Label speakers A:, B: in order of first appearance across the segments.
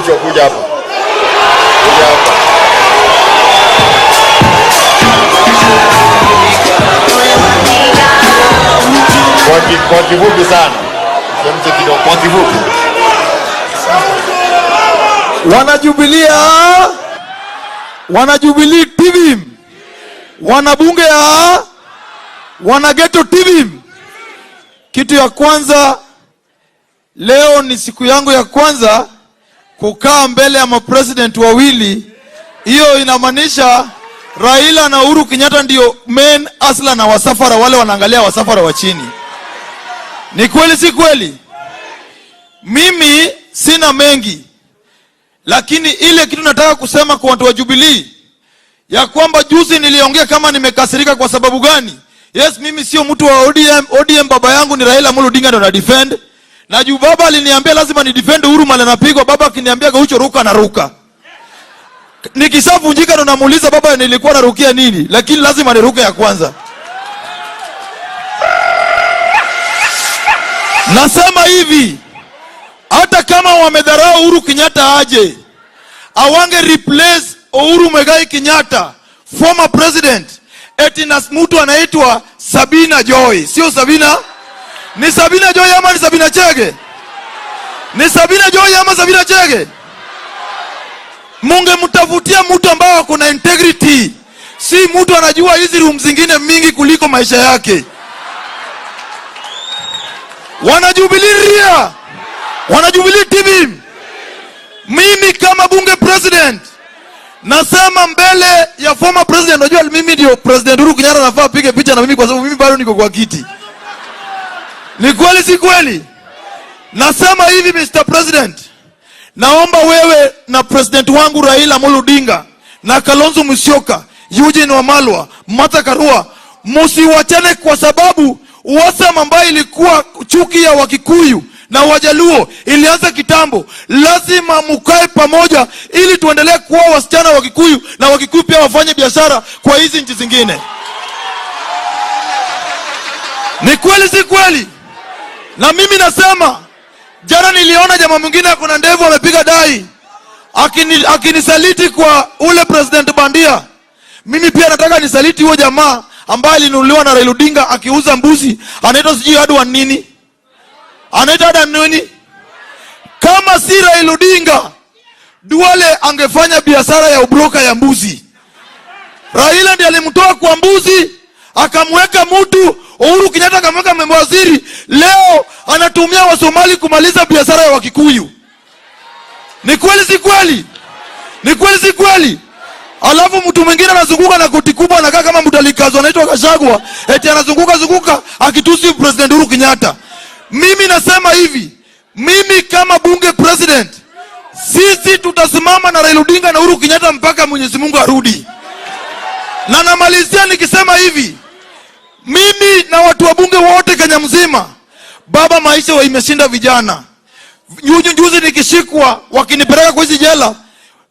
A: Gaucho, kuja hapa. Kuja hapa. Kwa kifupi sana. Chemche kidogo. Kwa kifupi.
B: Wanajubilia, wanajubilii TV, wanabunge ya wanageto TV. Kitu ya kwanza, leo ni siku yangu ya kwanza kukaa mbele ya mapresident wawili. Hiyo inamaanisha Raila na Uhuru Kenyatta ndio main hustler na wasafara wale wanaangalia wasafara wa chini. Ni kweli si kweli? Mimi sina mengi, lakini ile kitu nataka kusema kwa watu wa Jubilee ya kwamba juzi niliongea kama nimekasirika. Kwa sababu gani? Yes, mimi sio mtu wa ODM. ODM baba yangu ni Raila Amolo Odinga ndo na defend. Na juu baba aliniambia lazima ni defend Uhuru mali anapigwa, baba akiniambia Gaucho ruka na ruka. Nikishavunjika ndo namuuliza baba nilikuwa narukia nini, lakini lazima niruke ya kwanza. Nasema hivi, hata kama wamedharau Uhuru Kenyatta aje, awange replace Uhuru Muigai Kenyatta, former president, eti na mtu anaitwa Sabina Joy. Sio Sabina? Ni Sabina Joy ama ni Sabina Chege? Ni Sabina Joy ama Sabina Chege? Mungemtafutia mtu ambaye ako na integrity, si mtu anajua hizi room zingine mingi kuliko maisha yake. Wanajubilia, wanajubilia TV. Mimi kama bunge president nasema mbele ya former president, unajua mimi ndio president Uhuru Kenyatta nafaa apige picha na mimi kwa sababu mimi bado niko kwa kiti. Ni kweli si kweli? Nasema hivi Mr. President, naomba wewe na president wangu Raila Amolo Odinga na Kalonzo Musyoka, Eugene Wamalwa, Martha Karua, musiwachane kwa sababu uhasama ambayo ilikuwa chuki ya Wakikuyu na Wajaluo ilianza kitambo. Lazima mukae pamoja ili tuendelee kuoa wasichana wa Kikuyu na Wakikuyu pia wafanye biashara kwa hizi nchi zingine. Ni kweli si kweli? Na mimi nasema, jana niliona jamaa mwingine ako na ndevu amepiga dai akinisaliti kwa ule president bandia. Mimi pia nataka nisaliti huyo jamaa ambaye alinunuliwa na Raila Odinga akiuza mbuzi, anaitwa sijui Adwan nini, anaitwa Adan nini? Kama si Raila Odinga, Duale angefanya biashara ya ubroka ya mbuzi. Raila ndiye alimtoa kwa mbuzi akamweka mtu Uhuru Kenyatta akamweka waziri. Leo anatumia Wasomali kumaliza biashara ya Wakikuyu. Ni kweli si kweli? Ni kweli si kweli? Alafu mtu mwingine anazunguka na koti kubwa anakaa kama mtalikazo anaitwa Gachagua, eti anazunguka zunguka akitusi President Uhuru Kenyatta. Mimi nasema hivi, mimi kama bunge president, sisi tutasimama na Raila Odinga na Uhuru Kenyatta mpaka Mwenyezi Mungu arudi. Na namalizia nikisema hivi, mimi na watu wa bunge wote Kenya mzima, baba, maisha wa imeshinda vijana. Juzi juzi nikishikwa wakinipeleka kwa hizi jela,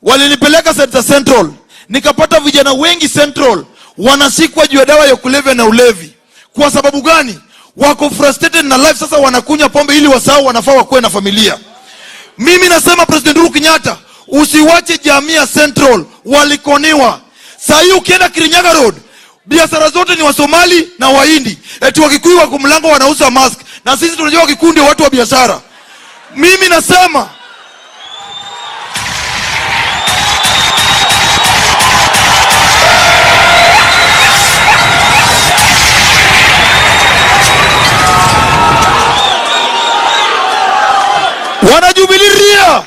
B: walinipeleka Central Central, nikapata vijana wengi Central wanashikwa juu ya dawa ya kulevya na ulevi. Kwa sababu gani? Wako frustrated na life, sasa wanakunywa pombe ili wasahau wanafaa wakuwe na familia. Mimi nasema President Uhuru Kenyatta, usiwache jamii ya Central walikoniwa. Saa hii ukienda Kirinyaga Road, biashara zote ni Wasomali na Wahindi, eti Wakikuyu wako mlango wanauza mask, na sisi tunajua Wakikuyu ndio watu wa biashara. Mimi nasema wanajubilia,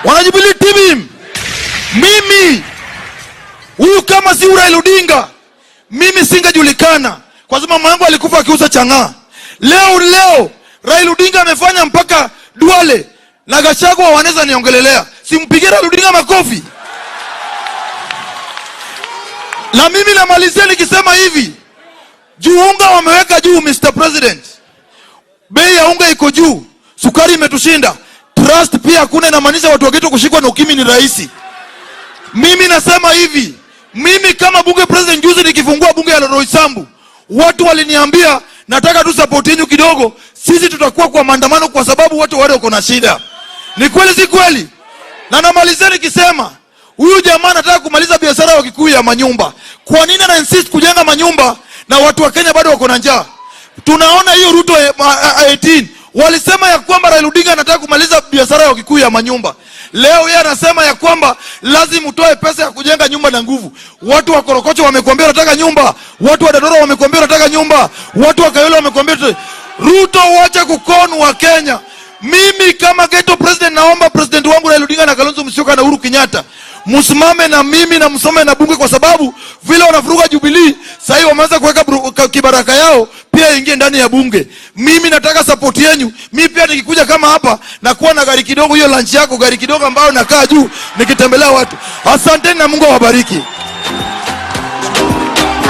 B: wanajubilia TV. Mimi huyu kama si Raila Odinga, mimi singejulikana, kwa sababu mama yangu alikufa akiuza chang'aa. Leo leo Raila Odinga amefanya mpaka Duale na Gachagua wanaweza niongelelea. Simpigie Raila Odinga makofi. Na mimi namalizia nikisema hivi, juu unga wameweka juu, Mr. President, bei ya unga iko juu, sukari imetushinda, trust pia hakuna, inamaanisha watu wa kushikwa na ukimwi ni rahisi. Mimi nasema hivi, mimi kama bunge president, juzi nikifungua bunge ya Roysambu, watu waliniambia nataka tu support yenu kidogo, sisi tutakuwa kwa maandamano kwa sababu watu wale wako na shida. Ni kweli si kweli? Na namalizia nikisema huyu jamaa anataka kumaliza biashara ya Wakikuyu ya manyumba. Kwa nini ana insist kujenga manyumba na watu wa Kenya bado wako na njaa? Tunaona hiyo Ruto 18 walisema ya kwamba Raila Odinga anataka kumaliza biashara ya Wakikuyu ya manyumba. Leo yeye anasema ya kwamba lazima utoe pesa ya kujenga nyumba na nguvu. Watu wa Korokocho wamekuambia wanataka nyumba, watu wa Dandora wamekuambia wanataka nyumba, watu wa Kayole wamekuambia. Ruto, wache kucon Wakenya. Mimi kama ghetto president naomba president wangu Raila Odinga na Kalonzo Musyoka na Uhuru Kenyatta msimame na mimi na msome na bunge, kwa sababu vile wanavuruga Jubilee sasa hivi wameanza kuweka kibaraka yao pia ingie ndani ya bunge. Mimi nataka support yenu. Mimi pia nikikuja kama hapa na kuwa na gari kidogo, hiyo lunch yako gari kidogo ambayo nakaa juu nikitembelea watu. Asanteni na Mungu awabariki.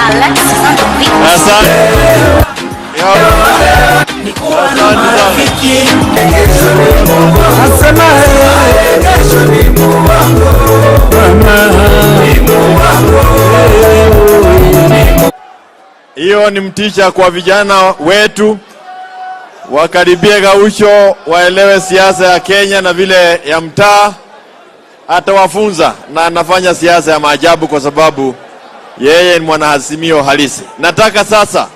C: Alexis on the beat.
A: Asante. Asante sana.
D: Asema kesho ni Mungu, ni Mungu.
A: Hiyo ni mtisha kwa vijana wetu wakaribie Gaucho, waelewe siasa ya Kenya na vile ya mtaa. Atawafunza na anafanya siasa ya maajabu kwa sababu yeye ni mwanaazimio halisi. Nataka sasa